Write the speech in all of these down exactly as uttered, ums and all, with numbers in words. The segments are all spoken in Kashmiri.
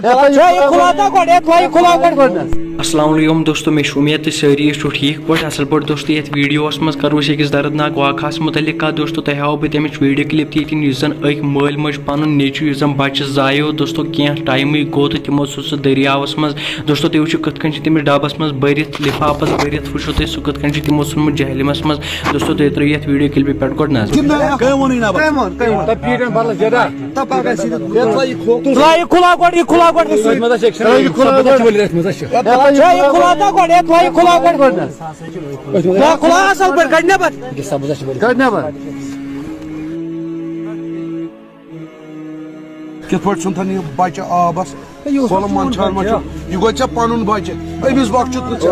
ہے، یہِ کھُلاو تہٕ گۄڈٕ، ہے، تھٲیِو کھُلاو گۄڈٕ۔ السلام علیکم دوستو، مےٚ چھِ اُمید تُہۍ سٲری ٲسِو ٹھیٖک پٲٹھۍ، اَصٕل پٲٹھۍ۔ دوستو، یَتھ ویٖڈیوَس منٛز کَرو أسۍ أکِس دَردناک واقعَس مُتعلِق کَتھ۔ دوستو، تۄہہِ ہاوو بہٕ تَمِچ ویٖڈیو کِلِپ تہِ ییٚتٮ۪ن، یُس زَن أکۍ مٲلۍ مٲج پَنُن نیٚچوٗ، یُس زَن بَچہٕ زایو۔ دوستو، کینٛہہ ٹایمٕے گوٚو تہٕ تِمو ژھُن سُہ دٔریاوَس منٛز۔ دوستو، تُہۍ وٕچھِو کِتھ کٔنۍ چھِ تٔمِس ڈَبَس منٛز بٔرِتھ، لِفافَس بٔرِتھ وٕچھِو تُہۍ سُہ کِتھ کٔنۍ چھِ تِمو ژھُنمُت جہلِمَس منٛز۔ دوستو، تُہۍ ترٛٲیِو یَتھ ویٖڈیو کِلِپہِ پٮ۪ٹھ گۄڈٕ نظر۔ تۄہہِ پیٖٹن بدل جگہ۔ تۄہہِ پَکھ اَسہِ یہِ۔ یہِ تھٲیِو کھوکھ۔ کھُلاو یہِ، کھُلاو گۄڈٕ، یہِ کھُلاو گۄڈٕ۔ أتھۍ منٛز ہا چھِ action۔ تھٲیِو یہِ کھُلاو گۄڈٕ۔ ؤلِتھ، أتھۍ منٛز ہا چھِ۔ ہے، یہِ کھُلاو تہٕ گۄڈٕ، ہے، تھٲیِو یہِ کھُلاو گۄڈٕ۔ ہے، کھُلاو اَصٕل پٲٹھۍ، کَڑِ نٮ۪بَر۔ یہِ کیٛاہ سبز ہا چھِ ؤلِتھ۔ کَڑِ نٮ۪بَر۔ کِتھ پٲٹھۍ ژھُنتھن یہِ بچہٕ آبس؟ ہے، یہِ اوس کۄلہٕ نہٕ منٛدچھان چون ما چھُ؟ بچہٕ۔ یہِ گوٚو ژےٚ پنُن بچہٕ، أمِس بخچُتھ نہٕ ژےٚ۔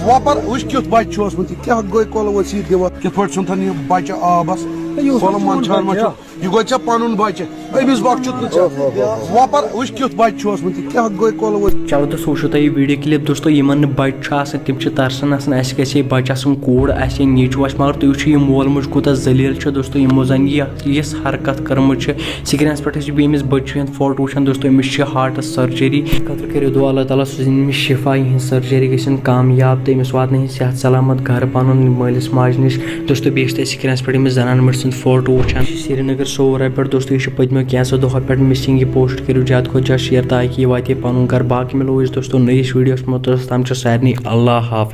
وۄپر وٕچھ کیُتھ بچہٕ چھُ اوسمُت، یہِ کیٛاہ گوٚو کۄلہٕ ؤژھۍ یہِ دِوان؟ کِتھ پٲٹھۍ ژھُنتھن یہِ بچہٕ آبس؟ ہے، یہِ اوس نہٕ کۄلہٕ چون منٛدچھان ما بچہٕ۔ چھُ؟ یہِ گوٚو ژےٚ پنُن بچہٕ، أمِس بخچُتھ نہٕ ژےٚ۔ وۄپر وٕچھ کیُتھ بچہٕ چھُ اوسمُت، یہِ کیٛاہ گوٚو کۄلہٕ ؤژھۍ؟ چلو دوستو، وٕچھو تۄہہِ یہِ ویٖڈیو کِلِپ۔ دوستو، یِمن نہٕ بچہٕ چھُ آسان، تِم چھِ ترسان آسان، اَسہِ گژھِ ہے بچہٕ آسُن کوٗر، اَسہِ ہے نیٚچوٗ آسہِ، مگر تُہۍ وٕچھِو یہِ مول موج کوٗتاہ ذلیل چھُ۔ دوستو، یِمو زن یہِ یِژھ حرکت کٔرمٕژ چھِ۔ سکرینس پٮ۪ٹھ ٲسِو بیٚیہِ أمِس بچی ہُنٛد فوٹو وٕچھان۔ دوستو، أمِس چھِ ہارٹس سرجری۔ خٲطرٕ کٔرِو دعا، اللہ تعالیٰ سوٗزِن أمِس شفا، یِہٕنٛز سرجری گژھن کامیاب تہٕ أمِس واتنٲیِن صحت سلامت گرٕ پنُن مٲلِس ماجہِ نِش۔ دوستو، بیٚیہِ چھِ تۄہہِ سکرینس پٮ۪ٹھ أمِس زنان مٔڈۍ سُنٛد فوٹو وٕچھان۔ یہِ چھِ سرینگر سورہ پٮ۪ٹھ۔ دوستو، یہِ چھِ پٔتمیو کینٛژھو دۄہو پٮ۪ٹھ missing۔ یہِ post کٔرِو زیادٕ کھۄتہٕ زیادٕ share، تاکہِ یہِ واتہِ ہے پنُن گرٕ۔ باقٕے مِلو أسۍ دوستو نٔیِس ویٖڈیوَس منٛز۔ توٚتَس تام چھُ سارنٕے اللہ حافظ۔